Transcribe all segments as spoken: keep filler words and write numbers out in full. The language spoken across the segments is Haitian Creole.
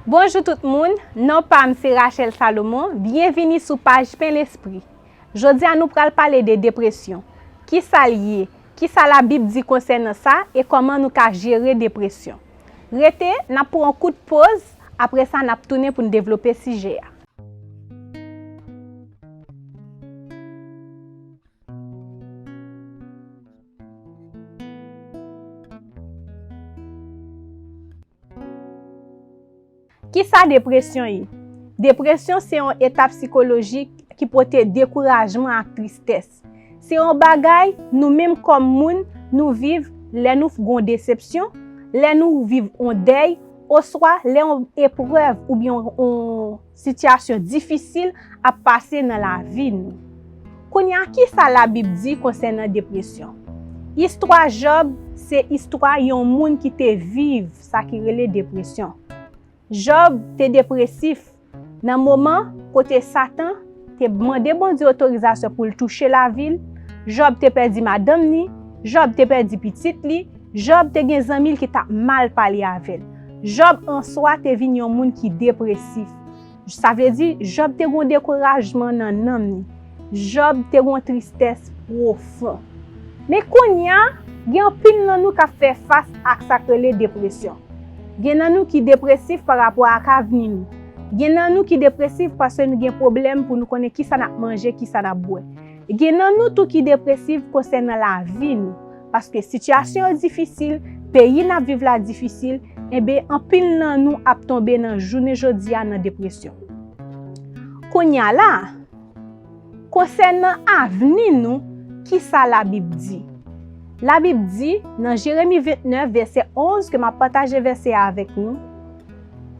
Bonjou tout moun, non pa m se Rachel Salomon, byenvini sou paj Pen Lespri. Jodi a nou pral pale de depresyon. Kisa l ye? Kisa Labib di konsènan sa e kòman nou ka jere depresyon? Rete, n ap pran yon kout poz, apre sa n ap tounen pou n devlope sijè a. Kisa depresyon ye? Depresyon se yon eta sikolojik ki pote dekourajman ak tristès. Se yon bagay nou menm kòm moun nou viv lè nou gon desepsyon, lè nou viv on dèy, oswa lè yon eprèv oubyen yon sitiyasyon difisil ap pase nan lavi nou. Kounye a, kisa Labib di konsènan depresyon? Istwa Jòb se istwa yon moun ki te viv sa ki rele depresyon. Jòb te depresif nan moman kote Satan te mande Bondye otorizasyon pou l touche lavi l. Jòb te pèdi madanm ni, Jòb te pèdi pitit li, Jòb te gen zanmi l ki t ap mal pale avè l. Jòb answa te vin yon moun ki depresif. Sa vle di, Jòb te gen dekourajman nan nanm ni. Jòb te gen tristès pwofon. Men kounye a, gen anpil nan nou k ap fè fas ak sa k rele depresyon. Gen nan nou ki depresif pa rapò ak avni nou. Gen nan nou ki depresif paske nou gen pwoblèm pou nou konnen kisa n ap manje, kisa n ap bwè. Gen nan nou tou ki depresif konsènan lavi nou. Paske sitiyasyon yo difisil, peyi n ap viv la difisil, enben anpil nan nou ap tonbe nan jounen jodi a nan depresyon. Kounye a la, konsènan avni nou, kisa Labib di? Labib di nan Jeremi vennèf, vèsè onz, ke m ap pataje vèsè a avèk nou,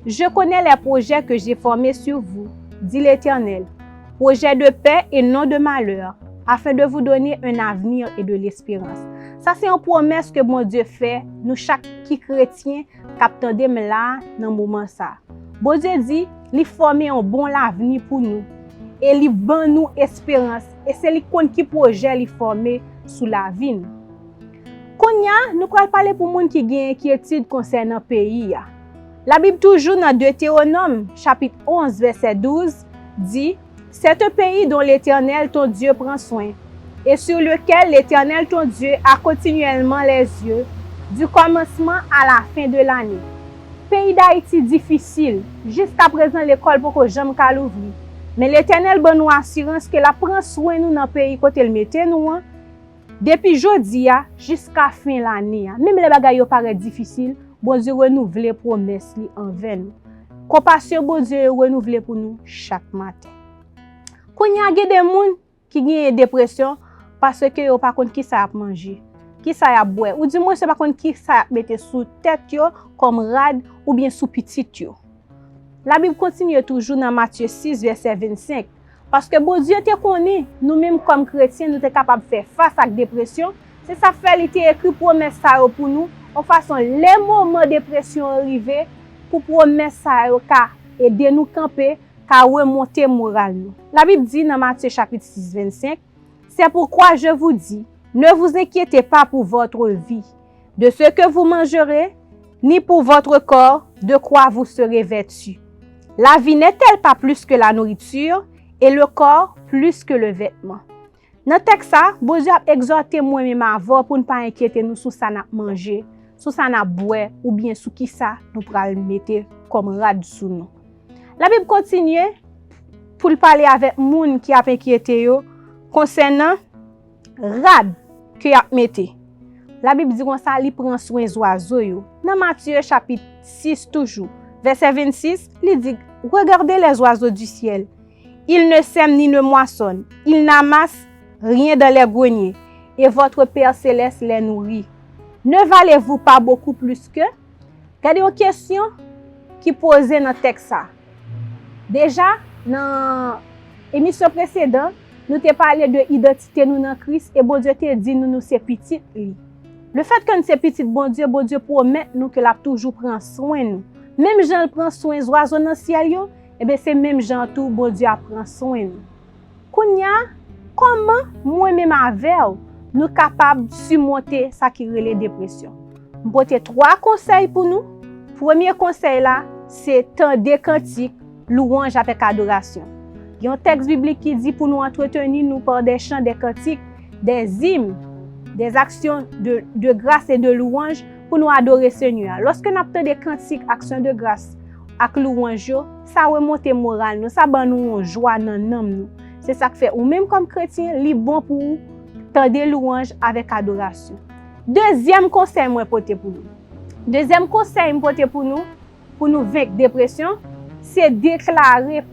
Je connais les projets que j'ai formés sur vous, dit l'Éternel, projets de paix et non de malheur, afin de vous donner un avenir et de l'espérance. Sa se yon pwomès ke Bondye fè nou chak ki kretyen k ap tande m la nan moman sa. Bondye di li fòme yon bon lavni pou nou e li ban nou esperans e se li konn ki pwojè li fòme sou lavi nou. Kounye a, nou pral pale pou moun ki gen enkyetid konsènan peyi a. Labib toujou nan Detewonòm, chapit onz, vèsè douz, di, C'est un pays dont l'Éternel ton Dieu prend soin, et sur lequel l'Éternel ton Dieu a continuellement les yeux, du commencement à la fin de l'année. Peyi Dayiti difisil, jiska prezan lekòl poko janm ka louvri. Men Letènèl ban nou asirans ke l ap pran swen nou nan peyi kote l mete nou an, depi jodi a jiska fen lane a. Menm lè bagay yo parèt difisil, Bondye renouvle pwomès li anvè nou. Konpasyon Bondye yo renouvle pou nou chak maten. Kounye a, gen de moun ki genyen depresyon paske yo pa konn kisa y ap manje, kisa y ap bwè, oudimwens yo pa konn kisa y ap mete sou tèt yo kòm rad oubyen sou pitit yo. Labib kontinye toujou nan Matye sis, vèsè vennsenk, paske Bondye te konnen nou menm kòm kretyen, nou te kapab fè fas ak depresyon. Se sa k fè li te ekri pwomès sa yo pou nou, yon fason lè moman depresyon an rive, pou pwomès sa yo ka ede nou kanpe, ka remonte moral nou. Labib di nan Matye chapit sis, vennsenk, C'est pourquoi je vous dis, ne vous inquiétez pas pour votre vie, de ce que vous mangerez, ni pour votre corps, de quoi vous serez vêtu. La vie n'est-elle pas plus que la nourriture, et le corps plus que le vêtement? Nan tèks sa, Bondye ap egzòte mwen menm avè w pou n pa enkyete nou sou sa n ap manje, sou sa n ap bwè, oubyen sou kisa nou pral mete kòm rad sou nou. Labib kontinye pou l pale avèk moun ki ap enkyete yo konsènan rad ke y ap mete. Labib di konsa, li pran swen zwazo yo. Nan Matye chapit sis toujou, vèsè vennsis, li di, Regardez les oiseaux du ciel. Ils ne sèment ni ne moissonnent, ils n'amassent rien dans les greniers, et votre Père céleste les nourrit. Ne valez-vous pas beaucoup plus qu'eux? Gade yon kesyon ki poze nan tèks sa. Deja, nan emisyon presedan, nou te pale de idantite nou nan Kris e Bondye te di nou nou se pitit li. Lefètke n se pitit Bondye, Bondye pwomèt nou ke l ap toujou pran swen nou. Menm jan l pran swen zwazo nan syèl yo, enben se menm jan an tou Bondye ap pran swen nou. Kounye a, kòman mwen menm avè w nou kapab simonte sa ki rele depresyon? M pote twa konsèy pou nou. Premye konsèy la, se tande kantik, louwanj avèk adorasyon. Gen yon tèks biblik ki di pou nou antreteni nou pa des chants, des cantiques, des hymnes, des actions de, de grâce et de louange, pou nou adore Senyè a. Lòske n ap tande kantik, aksyon de gras, ak louwanj yo, sa remonte moral nou, sa ban nou yon jwa nan nanm nou. Se sa k fè ou menm kòm kretyen, li bon pou ou tande louwanj avèk adorasyon. Dezyèm konsèy mwen pote pou nou. Dezyèm konsèy m pote pou nou, pou nou venk depresyon, se deklare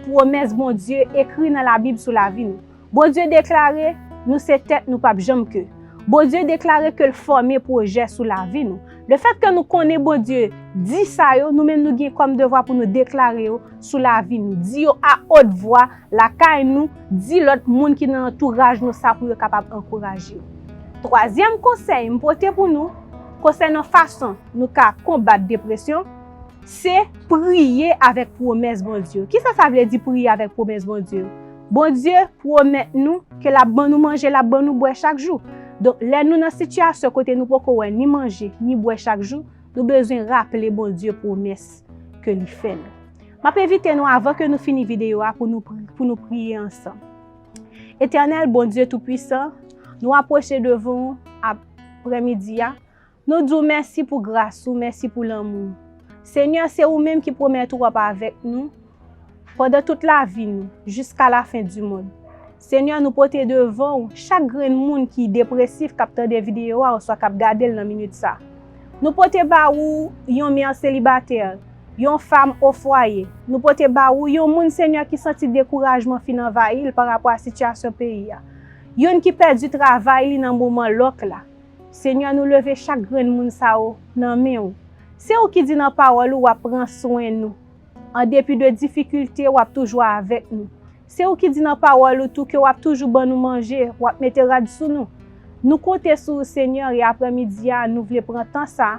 pwomès Bondye ekri nan Labib sou lavi nou. Bondye deklare nou se tèt, nou p ap janm ke. Bondye deklare ke l fòme pwojè sou lavi nou. Lefètke nou konnen Bondye di sa yo, nou menm nou gen kòm devwa pou nou deklare yo sou lavi nou. Di yo a haute voix, lakay nou, di lòt moun ki nan antouraj nou sa pou yo kapab ankouraje w. Twazyèm konsèy m pote pou nou konsènan fason nou ka konbat depresyon, se priye avèk pwomès Bondye. Kisa sa vle di priye avèk pwomès Bondye? Bondye pwomèt nou ke l ap ban nou manje, l ap ban nou bwè chak jou. Donk, lè nou nan sitiyasyon kote nou poko wè ni manje, ni bwè chak jou, nou bezwen raple Bondye pwomès ke li fè nou. M ap envite nou, avan ke nou fini videyo a, pou nou pri-, pou nou priye ansanm. Etènèl Bondye Toupwisan, nou apwoche devan w aprèmidi a. Nou di w mèsi pou gras ou, mèsi pou lanmou w. Senyè, se ou menm ki pwomèt ou w ap avèk nou pandan tout lavi nou, jiska lafen di mond. Senyè, nou pote devan w chak grenn moun ki depresif, k ap tande videyo a, oswa k ap gade l nan minit sa. Nou pote ba ou yon mè selibatè, yon fanm o fwaye. Nou pote ba ou yon moun, Senyè, ki santi dekourajman fin anvayi l pa rapò a sitiyasyon peyi a. Youn ki pèdi travay li nan moman lòk la. Senyè, nou leve chak grenn moun sa yo nan men w. Se ou ki di nan pawòl ou w ap pran swen nou. An depi de difikilte, w ap toujou avèk nou. Se ou ki di nan pawòl ou tou ke w ap toujou ban nou manje, w ap mete rad sou nou. Nou konte sou ou, Senyè, e aprèmidi a, nou vle pran tan sa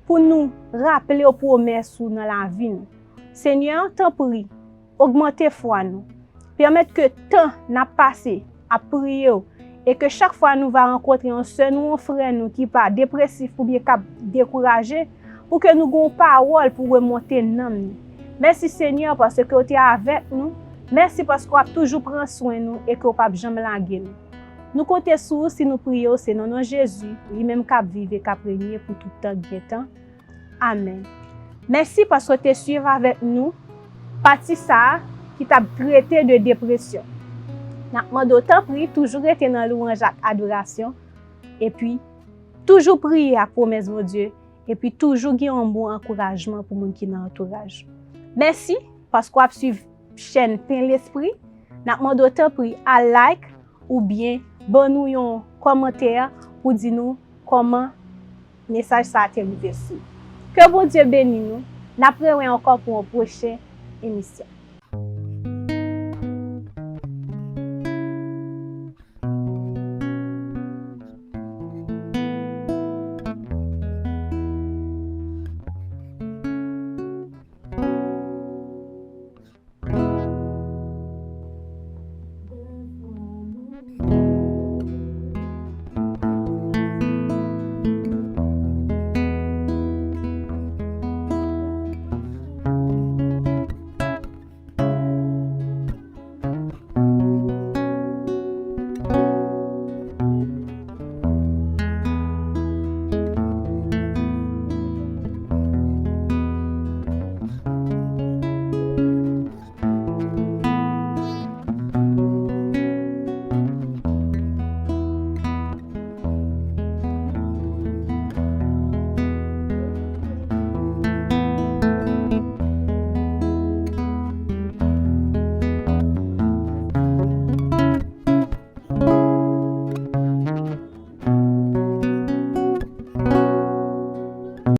pou nou raple w pwomès ou nan lavi nou. Senyè, tanpri, ogmante fwa nou. Pèmèt ke tan n ap pase ap priye w, e ke chak fwa nou va rankontre yon sè nou, yon frè nou ki pa depresif oubyen k ap dekouraje, pou ke nou gen yon pawòl pou remonte nanm nou. Mèsi, Senyè, paske w te avèk nou. Mèsi paske w ap toujou pran swen nou e ke w p ap janm lage nou. Nou konte sou ou si nou priye w, se nan non Jezi, li menm k ap viv e k ap renye pou tout tan k gen tan. Amèn. Mèsi paske w te swiv avèk nou pati sa a ki t ap trete de depresyon. N ap mande w, tanpri, toujou rete nan louwanj ak adorasyon, epi toujou priye ak pwomès Bondye, epi toujou gen yon mo ankourajman pou moun ki nan antouraj ou. Mèsi paske w ap swiv chèn Pen Lespri. N ap mande w, tanpri, al like oubyen ban nou yon kòmantè pou di nou kòman mesaj sa a te rive sou ou. Ke Bondye beni nou. N ap rewè ankò pou yon pwochen emisyon.